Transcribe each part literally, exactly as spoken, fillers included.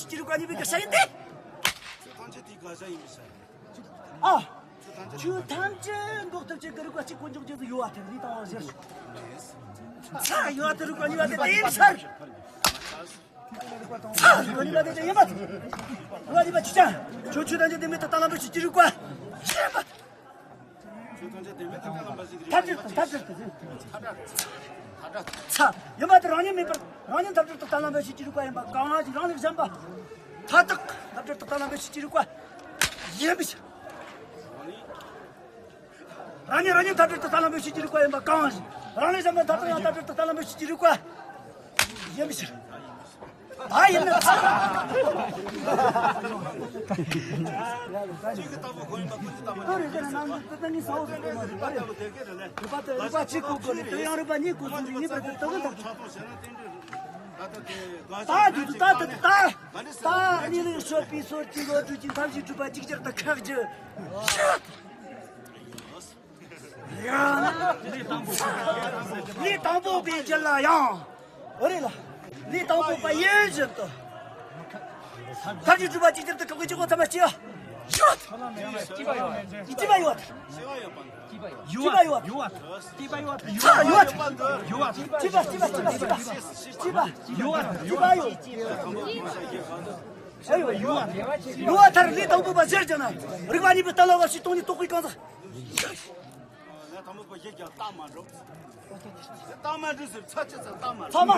ཅི་རིགས་ག་ཉིད་པའི་གི་ས་ཡིན་ཏེ། ཁྱོད་ཐམས་ཅད་དེའི་ག་ས་ཡིན་པའི་ས། ཨ། ཁྱོད་ཐམས་ཅད་འགོག་ཐབས་ཅིག་གི་རིགས་པ་གཅིག་གོ་འཇོག་རྒྱུ་ཟིག་ཡོད་བ་ཐལ་ལི་དང་བ་ཟེར། ཚ་ཡོད་བ་ཐལ་རིགས་པ་གཉིས་པ་དེ་དེ་ཡིན་ས། ཚ་རིགས་པ་གཉིས་པ་དེ་དེ་ཡིན་པ། རིགས་པ་གཉིས་པ་ཅི་ཆ། ཁྱོད་ཁྱོད་ཐམས་ཅད་དེ་མེད་དུ་ད་ལམ་པའི་ཕྱིར་ཅི་རིགས་པ། ཁྱོད་ཐམས་ཅད་དེ་མེད་དུ་ད་ལམ་པ་ཞིག་རིགས་པ་ཐབས་ཅིག་ཐབས་ཅིག་ཏུ་ཚ་ཡིན་པ་དེ་རང་ཉིད་མེད་པར་རང་ཉིད་ཐབས་ཅིག་ཏུ་ད་ལམ་པའི་ཕྱིར་ཅི་རིགས་པ་ཡིན་པ་གང་ཞིག་རང་ལུགས་གཞན་པ། མཐའ་དག་ཐབས་ཅིག་ཏུ་ད་ལམ་པའི་ཕྱིར་ཅི་རིགས་པ་ཡིན་པའི་ཕྱིར། རང་ཉིད་རང་ཉིད་ཐབས་ཅིག་ཏུ་ད་ལམ་པའི་ཕྱིར་ཅི་རིགས་པ་ཡིན་པ་གང་ཞིག་རང་ལུགས་གཞན་པ་མཐའ་དག་ཡང་ཐབས་ཅིག་ཏུ་ད་ལམ་པའི་ཕྱིར་ཅི་རིགས་པ་ཡིན་པའི་ཕྱིར། ད་ཡིན་ན་ཚ། གཅིག་གི་ལྟ་བུ་ཁོ་ཡིན་པ་ཁོ་གི་ལྟ་བུ་རེད། དེ་ནང་གི་ཏན་ཏན་ནི་ས་འོག་ཏུ་རིག་པ་དེ་ག་རེད། རིག་པ་དེ་རིག་པ་གཅིག་གོ་དགོས་ནི་དེ་ཡང་རིག་པ་གཉིས་གོ་ཚུལ་གཉིས་པར་དུ་ལྟ་བུ་ལྟ་བུ། ད་དུ་ད་དུ་ད་ད་གཉིས་ལས་སྲོད་པའི་སྲོད་ཀྱི་ལོ་དུས་ཀྱི་ཐབས་ཤེས་གྲུབ་པ་གཅིག་གྱུར་དུ་ཁག་རྒྱུ། ལས་དང་པོ། ལས་དང་པོ་པའི་རྒྱུད་ལ་ཡང་། འོ་རེད་ལ། ལས་དང་པོ་པ་ཡིན་བཞིན་དུ། ཐབས་ཀྱི་སྒྲུབ་པ་གཅིག་གྱུར་དུ་ཁག་གི་གཅིག་གོ་ཚང་མ་སྐྱེ་བ། ཡོད། སྐྱེ་བ་ཡོད། སྐྱེ་བ་ཡོད། ཡོད། ཡོད། སྐྱེ་བ་ཡོད། ཡོད། ཡོད། སྐྱེ་བ་ཡོད། ཡོད། སྐྱེ་བ་སྐྱེ་བ་སྐྱེ་བ་སྐྱེ་བ། ཡོད། སྐྱེ་བ་ཡོད། ཡོད། ཡོད། མཐར་ལས་དང་པོ་པ་ཟེར་ཀྱང་ན། རིག་པ་གཉིས་པའི་གཏན་ལ་དབབ་ཞིང་སྟོང་ཉིད་རྟོགས་པའི་གང་ཟག་ལས་དང་པོ་པ་ཡིག་ཀྱང་རྟགས་མ་འགྲུབ། རྟགས་མ་འགྲུབ་ཟེར་ཚ་ཅི་ཚ་རྟགས་མ་ཚ་མ།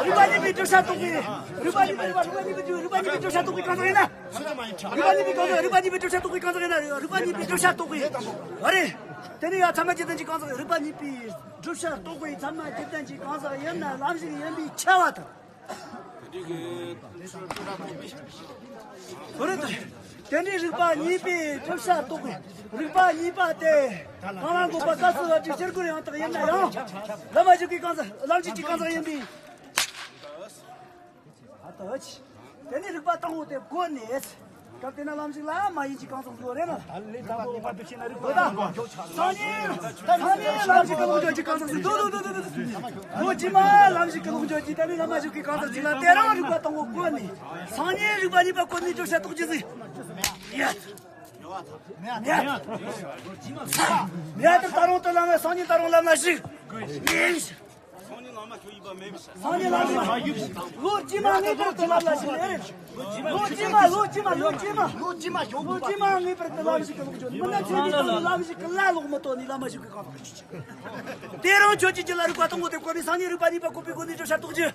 རིག་པ་གཉིས་པའི་བསྒྲུབ་བྱ་རྟོགས་པའི། རིག་པ་གཉིས་པའི་རིག་པ་གཉིས་པའི་རིག་པ་གཉིས་པའི་བསྒྲུབ་བྱ་རྟོགས་པའི་གང་ཟག་ཡིན་ན། རིག་པ་གཉིས་པའི་གང་ཟག་རིག་པ་གཉིས་པའི་བསྒྲུབ་བྱ་རྟོགས་པའི་གང་ཟག་ཡིན་ན་རིག་པ་གཉིས་པའི་བསྒྲུབ་བྱ་རྟོགས་པའི། ཨ་རེ། དེ་ནས་ཡང་ཚད་མ་བརྒྱད་ལྡན་གྱི་གང་ཟག་རིག་པ་གཉིས་པའི་བསྒྲུབ་བྱ་རྟོགས་པའི་ཚད་མ་བརྒྱད་ལྡན་གྱི་གང་ཟག་ཡིན་ན་ལམ་ཞིག་ཡིན་པའི་ཁྱབ་པ་དང་། དེ་རེད། དེ་འདྲའི་རིག་པ་གཉིས་པའི་བསྒྲུབ་བྱ་རྟོགས་པའི་རིག་པ་གཉིས་པ་དེ་གང་ལ་འགོད་པ་སྐབས་སུ་བབ་ཀྱི་ཕྱིར་རྒོལ་ཡང་དག་ཡིན་ན་ཡང་། ལམ་མ་ཞུགས་ཀྱི་གང་ཟག་ལམ་ཞུགས་ཀྱི་གང་ཟག་ཡིན་པའི། ཨ་ཏོ་ཨ་ཅི། དེ་ནི་རིག་པ་དང་པོ་དེ་བཀོད་ནས། སྐབས་དེ་ན་ལམ་ཞིག་ལ་མ་ཡིན་གྱི་གང་ཟག་བཟོ་རེད་ན། ལས་དང་པོ་བར་དུ་ཕྱིན་ན་རིག་པ་དང་པོ། སང་ཉིན། སང་ཉིན་ལམ་ཞིག་གི་ལོག་འཇོག་གྱི་གང་ཟག་ཟིག་དོ་དོ་དོ་དོ་དོ། ལོ་རྗེས་མ་ལམ་ཞིག་གི་ལོག་འཇོག་གྱི་དེ་ནི་ལམ་མ་ཞུགས་ཀྱི་གང་ཟག་ཅིག་ལ་དེ་རང་རིག་པ་དང་པོ་བཀོད་ནས། སང་ཉིན་རིག་པ་གཉིས་པ་བཀོད་ནས་བསྒྲུབ་བྱ་རྟོགས་རྒྱུ་ཟིག་ཡ། ཡ། ཡ། ད་རུང་དུ་ལམ་ལ་སང་ཉིན་ད་རུང་ལམ་ལ་ཞུགས། ཡིན། སང་ཉིན་ལམ་མ་ཞུགས་ཡིན་པ་མེད་པའི་ཕྱིར། སང་ཉིན་ལམ་མ། ལོ་རྗེས་མ་ངེས་པར་དུ་ལམ་ལ་ཞུགས་ཡོད་རེད། ལོ་རྗེས་མ་ལོ་རྗེས་མ་ལོ་རྗེས་མ། ལོ་རྗེས་མ་ངེས་པར་དུ་ལམ་ཞིག་གི་ལོག་འཇོག་མི་སྣ་ཚོས་མི་ལྟ་ནི་ལམ་ཞིག་གི་ལ་ལོག་མི་ལྟོ་ནི་ལམ་མ་ཞུགས་ཀྱི་གང་ཟག་ཅིག་དེ་རང་ཆོས་ཀྱི་རྒྱུད་ལ་རིག་པ་དང་པོ་དེ་བཀོད་ནས་སང་ཉིན་རིག་པ་གཉིས་པ་བཀོད་པའི་སྒོ་ནས་བསྒྲུབ་བྱ་རྟོགས་རྒྱུ།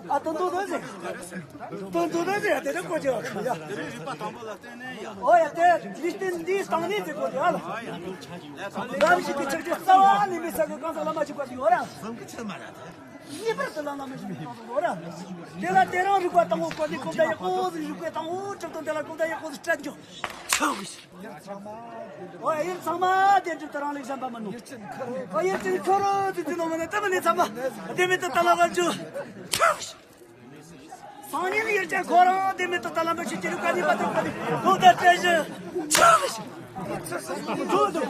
ཨ་དོན་དུ་དོན་ཟེར། དོན་དུ་དོན་ཟེར་ཡ་དེ་ནི་གོ་རྒྱུ་བ་ཁ་ཡ། དེ་ནི་རིག་པ་དང་པོ་ལ་བརྟེན་ནས་ཡ། ཨོ་ཡ་དེ་འདི་བརྟེན་འདིའི་སྟེང་ནས་དེ་གོ་རྒྱུ་ཨ་ལ། ལམ་ཞིག་གི་ཆགས་རྒྱུ་རྩ་བ་ནས་མེད་ས་གི་གང་ཟག་ལ་མ་ཞུགས་པ་ཞིག་ཡོད་ར། བསམ་གི་ཆི་མ་ར་ད། ངེས་པར་དུ་ལམ་ལ་མི་ཞུགས་པའི་གང་ཟག་ཡོད་ར། དེ་ལ་དེ་རང་རིག་པ་དང་པོ་བཀོད་ནས་གོམ་བརྡ་ཡག་པོ་ཟིག་རིག་པའི་དང་པོ་གྲུབ་དང་དེ་ལ་གོམ་བརྡ་ཡག་པོ་ཟིག་སྤྲད་འཇོག་ཆོག་གི། ཨོ་ཡ་ཡིན་ཚང་མ་དེ་འགྲུབ་ཏུ་རང་ལས་གཞན་པ་མིན་ནོ། ཨོ་ཡིན་ཅིག་ཁོ་རོ་ཙི་ཙི་ནོ་མ་ནེ་ཏི་མ་ནེ་ཚང་མ་དེ་མེད་དུ་ཏ་ལ་བ་འཇུ། སང་ཉིན་ཡིན་ཅིག་ཁོ་རང་དེ་མེད་དུ་ཏ་ལ་མ་ཤི་ཅི་རུ་ཀ་ནི་པ་ཏི་པ་ནི་ལོ་ད་ཏྲེ་ཞི། ཆོག་ཤི།